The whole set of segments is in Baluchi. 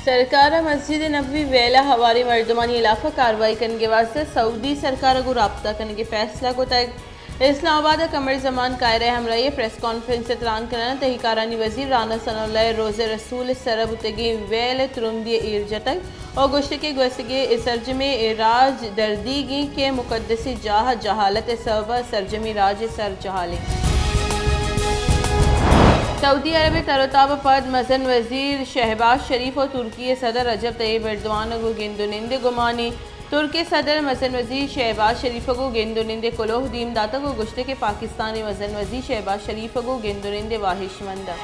سرکار ءَ مسجد نبوی ویل ءَ ہواریں مردمانی ہلاف ءَ کاروائی کنگ ءِ واستہ سعودی سرکار ءَ گوں رابطہ کنگ ءِ فیصلہ کتگ۔ اسلام آباد ءَ قمر زمان کائرہ ءِ ہمراہی ءَ پریس کانفرنس ءَ تران کنان ءَ تہی کارانی وزیر رانا ثناء اللہ ءَ روضہ رسول ءِ سر ءَ بوتگیں ویل ءَ ترندی ءَ ایر جتگ ءُ گوشتگ کہ گوستگیں سرجمیں راج دردیگ ایں کہ مقدسیں جاہ ءِ جہالت ءِ سبب ءَ سرجمیں راج ءِ سر جہال ایں۔ سعودی عرب ءِ تر ءُ تاب ءَ پد مزن وزیر شہباز شریف ءُ ترکی ءِ صدر رجب طیب اردوان ءَ گوں گند ءُ نند ءِ گمان ایں۔ ترک ءِ صدر ءَ مزن وزیر شہباز شریف ءَ گوں گند ءُ نند ءِ کلوہ دیم داتگ ءُ گوشتگ کہ پاکستان ءِ مزن وزیر شہباز شریف ءَ گوں گند ءُ نند ءِ واہشمند اَت۔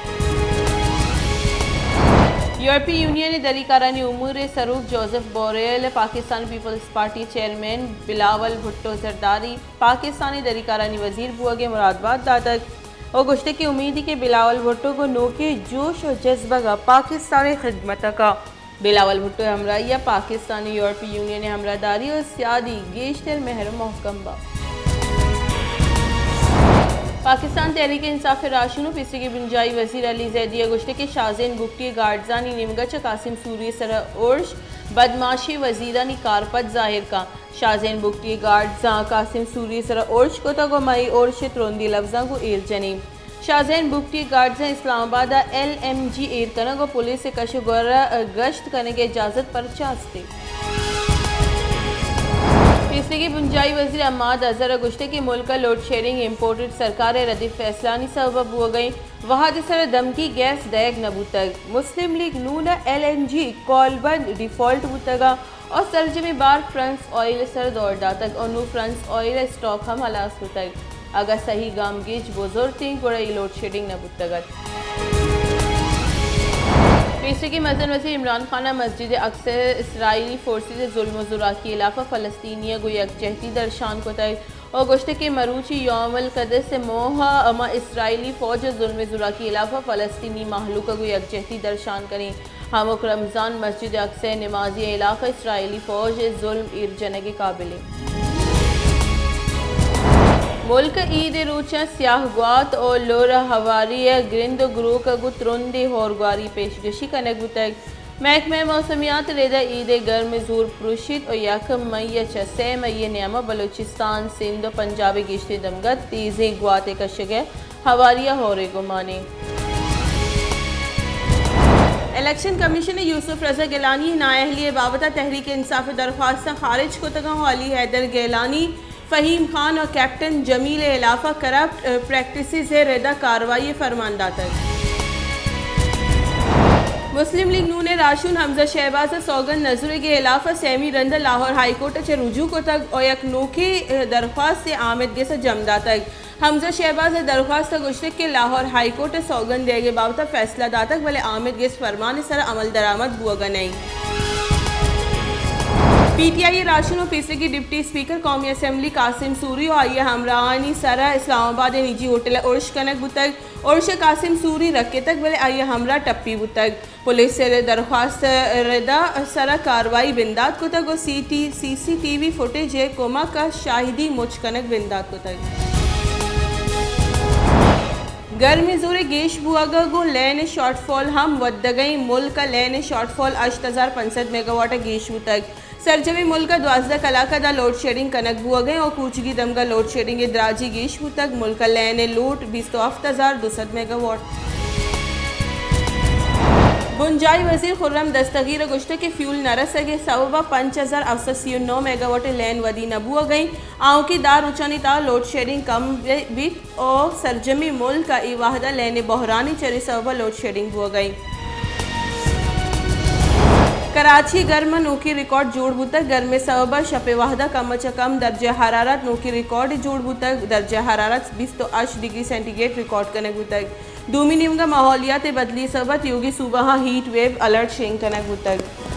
یورپی یونین ءِ دری کارانی امور ءِ سروک جوزف بوریل ءَ پاکستان پیپلز پارٹی ءِ چیئرمین بلاول بھٹو زرداری پاکستان ءِ دری کارانی وزیر بوگ ءِ مرادبات داتگ ءُ گوشتگ کہ امیدی کہ بلاول بھٹو گوں نوکیں جوش ءُ جذبگ ءَ پاکستان ءِ خدمت ءَ کاں۔ بلاول بھٹو ءِ ہمراہی ءَ پاکستان ءُ یورپی یونین ءِ ہمراہداری ءُ سیادی گیشتر مہر ءُ مہکم با۔ پاکستان تحریک انصاف ءِ راہشون ءُ پیسریگیں بنجاہی وزیر علی زیدی ءَ گوشتگ کہ شاہ زین بگٹی ءِ گارڈزانی نیمگ ءَ چہ قاسم سوری ءِ سر ءَ ارش بدمعاشیں وزیرانی کارپد ظاہر کاں۔ شاہ زین بگٹی ءِ گارڈزاں قاسم سوری ءِ سر ءَ ارش کتگ ءُ ما اے ارش ءَ ترندیں لبزاں گوں ایر جنیں۔ شاہ زین بگٹی ءِ گارڈزاں اسلام آباد ءَ ایل ایم جی ایر کنگ ءُ پولیس ءِ کش ءُ گور ءَ گشت کنگ ءِ اجازت پرچا است؟ پیسریگیں بنجاہی وزیر عماد اظہر ءَ گوشتگ کہ ملک ءَ لوڈ شیڈنگ امپورٹڈ سرکار ءِ ردی فیصلہانی سبب ءَ بوگ ءَ ایں۔ وہد ءِ سر ءَ دمگی گیس دئیگ نہ بوتگ۔ مسلم لیگ نون ءَ ایل این جی کولبند ڈیفالٹ بوتگ ءُ سرجمیں بار فرانس آئل ءِ سر ءَ دور داتگ ءُ نوں فرانس آئل ءِ اسٹاک ہم ہلاس بوتگ۔ اگاں صحیح گامگیج بزرتیں گڑا اے لوڈ شیڈنگ نہ بوتگ ات۔ پیسریگیں مزن وزیر عمران خان ءَ مسجد اقصی ءَ اسرائیلی فورسز ءِ ظلم ءُ زوراکی ءِ ہلاف ءَ فلسطینی ءَ گوں یکجہتی درشان کتگ ءُ گوشتگ کہ مروچی یوم القدس ءِ موہ ءَ ہما اسرائیلی فوج ءِ ظلم ءُ زوراکی ءِ ہلاف ءَ فلسطینی مہلوک ءَ گوں یکجہتی درشان کنیں۔ ہمک رمضان مسجد اقصی ءِ نمازیاں ءِ ہلاف ءَ اسرائیلی فوج ءِ ظلم ایر جنگ ءِ قابل ایں۔ ملک ءَ عید ءِ روچاں سیاہ گوات ءُ لر ءِ ہواری ءِ گرند ءُ گروک ءَ گوں ترندیں ہورگواری پیشگشی کنگ بوتگ۔ محکمہ موسمیات ءِ رد ءَ عید ءِ گرم ءِ زور پروشیت ءُ یک مئی ءَ چہ سئے مئی ءِ نیام ءَ بلوچستان، سندھ ءُ پنجاب ءِ گیشتریں دمگ ءَ تیزیں گوات ءِ کشگ ءِ ہواری ءَ ہور ءِ گمان ایں۔ الیکشن کمیشن ءَ یوسف رضا گیلانی ءِ نااہلی ءِ بابت ءَ تحریک انصاف ءِ درخواستاں خارج کتگ اَنت ءُ علی حیدر گیلانی، فہیم خان ءُ کیپٹن جمیل ءِ ہلاف ءَ کرپٹ پریکٹسز ءِ رد ءَ کاروائی ءِ فرمان داتگ۔ مسلم لیگ نون ءِ راہشون حمزہ شہباز ءَ سوگند نزورگ ءِ ہلاف ءَ سیمی رند ءَ لاہور ہائی کورٹ ءَ چہ رجوع کتگ ءُ یک نوکیں درخواستے آمید گس ءَ جم داتگ۔ حمزہ شہباز ءِ درخواست ءَ گوشتگ کہ لاہور ہائی کورٹ ءَ سوگند دیگ ءِ بابت ءَ فیصلہ داتگ، بلے آمید گس فرمان ءِ سر ءَ عمل درآمد بوگ ءَ نہ اِنت۔ پی ٹی آئی ءِ راہشون ءُ پیسریگیں ڈپٹی اسپیکر قومی اسمبلی قاسم سوری ءُ آئی ءِ ہمراہانی سر ءَ اسلام آباد ءِ نجی ہوٹل ءَ ارش کنگ بوتگ۔ ارش ءَ قاسم سوری رکتگ، بلے آئی ءِ ہمراہ ٹپی بوتگ۔ پولیس ءِ درخواست ءِ رد ءَ سر ءَ کاروائی بندات کتگ ءُ سی ٹی، سی سی ٹی وی فوٹیج ءِ کمک ءَ شاہدی مچ کنگ بندات کتگ۔ گرمی ءِ زور ءِ گیش بوگ ءَ گوں لین ءِ شارٹ فال ہم ودگ ءَ اِنت۔ ملک ءَ لین ءِ شارٹ فال ہشت ہزار پنچ سد میگا واٹ ءَ گیش بوتگ۔ سرجمیں ملک ءَ دوازدہ کلاک ءَ داں لوڈ شیڈنگ کنگ بوگ ءَ اِنت ءُ کوچگی دمگ ءَ لوڈ شیڈنگ ءِ دراجی گیش بوتگ۔ ملک ءَ لین ءِ لوڈ بیست ءُ ہفت ہزار دو سد میگا واٹ۔ بنجاہی وزیر خرم دستگیر ءَ گوشتگ کہ فیول نہ رسگ ءِ سبب ءَ پنچ ہزار ہفت سد سی ءُ نو میگا واٹ ءِ لین ودی نہ بوگ ءَ اِنت۔ آؤکیں دہ روچانی تہا لوڈ شیڈنگ کم بیت ءُ سرجمیں ملک ءَ اے وہد ءَ لین ءِ بحرانی چر ءِ سبب ءَ لوڈ شیڈنگ بوگ ءَ اِنت۔ کراچی ءِ گرم ءَ نوکیں ریکارڈ جوڑ بوتگ۔ گرمی ءِ سبب ءَ شپ ءِ وہد ءَ کم ءَ چہ کم درجہ حرارت نوکیں ریکارڈے جوڑ بوتگ۔ درجہ حرارت بیست ءُ ہشت ڈگری سینٹی گریڈ ریکارڈ کنگ بوتگ۔ دومی نیمگ ءَ ماحولیات ءِ بدلی ءِ سبب ءَ تیوگیں صوبہاں ہیٹ ویو الرٹ شنگ کنگ بوتگ۔